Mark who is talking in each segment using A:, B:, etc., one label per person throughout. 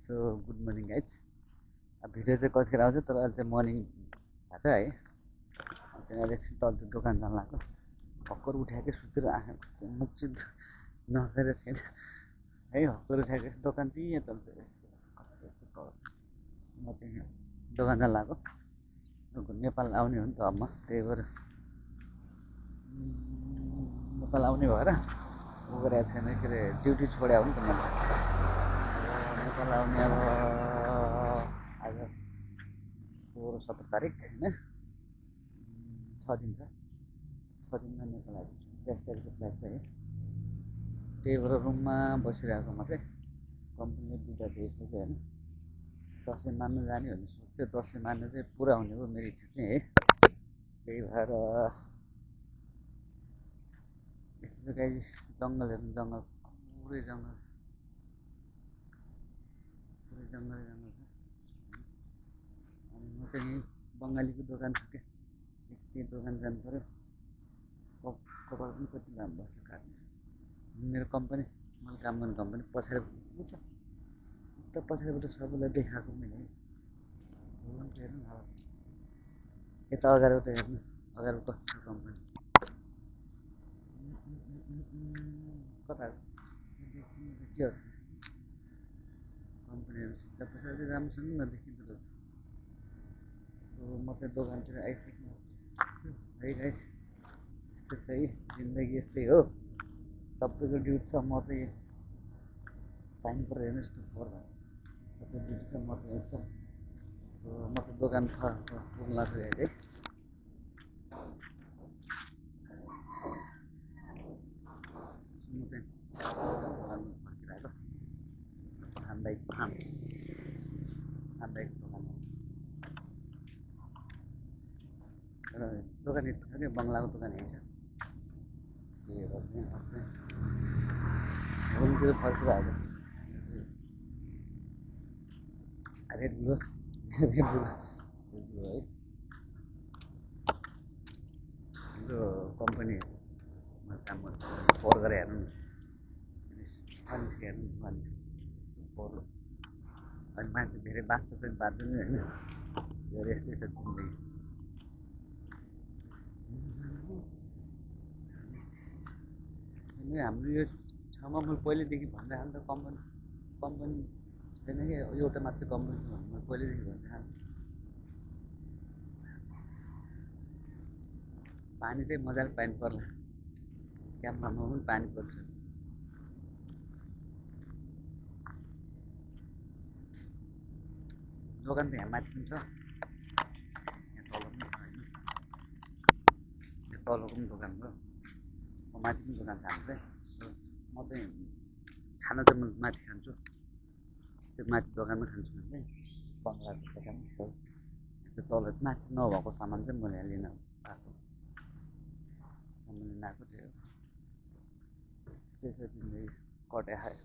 A: So good morning guys. अब video चाहिँ कतिखेर आउँछ तर अहिले चाहिँ मर्निङ भएको छ है। चाहिँ अहिले एकछिन तल त्यो दोकान जान लाग्यो। भर्खर उठाएकै सुतेर आँखा कस्तो मुख चाहिँ नखेर छैन है। भर्खर उठाएकै दोकान चाहिँ यहाँ चल्छ। म चाहिँ दोकान जान लाग्यो। नेपाल आउने हो नि त अब म, त्यही भएर नेपाल आउने भएर उ गरेको छैन के अरे, ड्युटी छोड्या हो नि त मैले। नेपाल आउने अब आज 16-17 तारिक होइन, 6 दिन छ। 6 दिनमा नेपाल आइपुग्छु। 22 तारिकको फ्लाइट छ है। त्यही भएर रुममा बसिरहेको म चाहिँ। कम्पनीले बिदा दिएछ कि होइन, दसैँ मान्नु जाने भन्ने सोच्थ्यो। दसैँ मान्नु चाहिँ पुरा हुने भयो मेरो इच्छा चाहिँ है। त्यही भएर यस्तो चाहिँ गाई जङ्गल हेर्नु, जङ्गल पुरै जङ्गल जङ्गल छ। अनि म चाहिँ बङ्गालीको दोकान छ क्या, त्यही दोकान जानु पऱ्यो। कपाल पनि कति लामो भएको छ काट्नु। मेरो कम्पनी, मैले काम गर्ने कम्पनी पछाडि छ, उता पछाडिबाट सबैलाई देखाएको मैले। हेर्नु न, यता अगाडिबाट हेर्नु, अगाडि कस्तो छ कम्पनी। कता देखियो कम्पनीहरू सिधा पछाडि राम्रोसँग नदेखिँदो रहेछ। सो म चाहिँ दोकानतिर आइसकेँ है गाइस। यस्तो छ है जिन्दगी, यस्तै हो। सबैको ड्युटी छ, म चाहिँ पानी परेर हेर्नु यस्तो फोहोर भएको छ। सबै ड्युटी छ, म चाहिँ यस्तो। सो म चाहिँ दोकान पुग्न लाग्छु है। म चाहिँ फर्किरहेको हान्दाइको दोकान हो। र दोकान यति छ कि बङ्गलाको दोकान यही छ। त्यही भएर चाहिँ रुमतिर फर्किरहेको। रेड बुल है हाम्रो कम्पनीमा काम गर्छ। फोहोर गरेर हेर्नु न, हेर्नु फोहोर। अनि मान्छे धेरै बाँच्छ पनि बाँच्दैन होइन, धेरै यस्तै छ जिन्दगी। हाम्रो यो ठाउँमा मैले पहिल्यैदेखि भन्दै खानु त, कम्पनी छैन कि एउटा मात्रै कम्पनी छ भने मैले पहिल्यैदेखि भन्दै खानु। पानी चाहिँ मजाले पानी पर्ला, क्याम्पमा पनि पानी पर्छ। दोकान त यहाँ माथि पनि छ, यहाँ तल पनि छ होइन। यहाँ तलको पनि दोकान भयो, माथि पनि दोकान छ हाम्रो चाहिँ। म चाहिँ खाना चाहिँ म माथि खान्छु, त्यो माथि दोकानमा खान्छु मैले चाहिँ बङ्गलाको दोकानमा। चाहिँ तल माथि नभएको सामान चाहिँ मैले यहाँ लिन आएको, सामान लिन आएको थियो। त्यही छ जिन्दगी, कट्या खायो।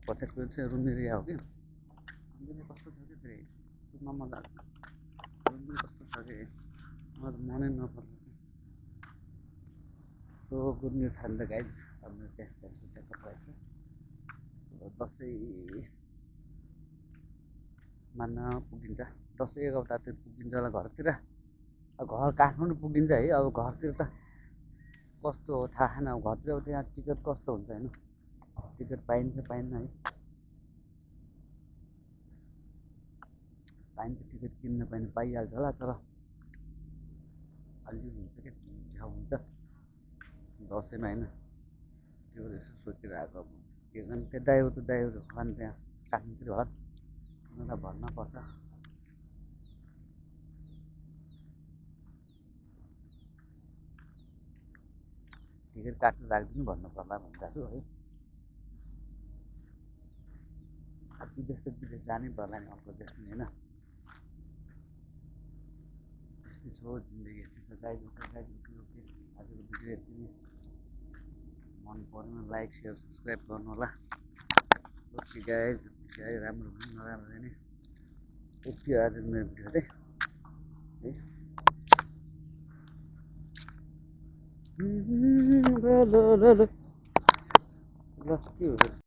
A: पछाडिको चाहिँ रुम एरिया हो कि, कस्तो छ कि फेरि सुत्न मजा लाग्छ। रुम पनि कस्तो छ कि मलाई त मनै नपर्छ। सो गुड न्युज छ नि त गाइज, अब मेरो त्यस्तो फ्लाइट छ। दसैँ मान्न पुगिन्छ, दसैँ 1 हप्तातिर पुगिन्छ होला घरतिर। अब घर काठमाडौँ पुगिन्छ है। अब घरतिर त कस्तो हो थाहा छैन। अब घरतिर अब त्यहाँ टिकट कस्तो हुन्छ होइन, टिकट पाइन्छ पाइन्न है। पाइन्छ टिकट किन्न पाइन्छ, पाइहाल्छ होला, तर अलि हुन्छ क्या झ्याउ हुन्छ दसैँमा होइन। त्यो यसो सोचिरहेको अब के गर्नु। त्यो ड्राइभर होला नि त्यहाँ काठमाडौँतिर होला, उनीहरूलाई भन्न पर्छ। टिकट काट्नु राखिदिनु भन्नु पर्ला भनिरहेको छु है। अब विदेश त विदेश जानै पर्ला नि, अर्को देश पनि होइन। यस्तै छ जिन्दगी, यस्तै छ। गाइड आजको भिडियो यति नै। पर्दैन, लाइक सेयर सब्सक्राइब गर्नु होला। ओके गाइज, राम्रो पनि नराम्रो पनि यति हो आज मेरो भिडियो चाहिँ है। ल के हो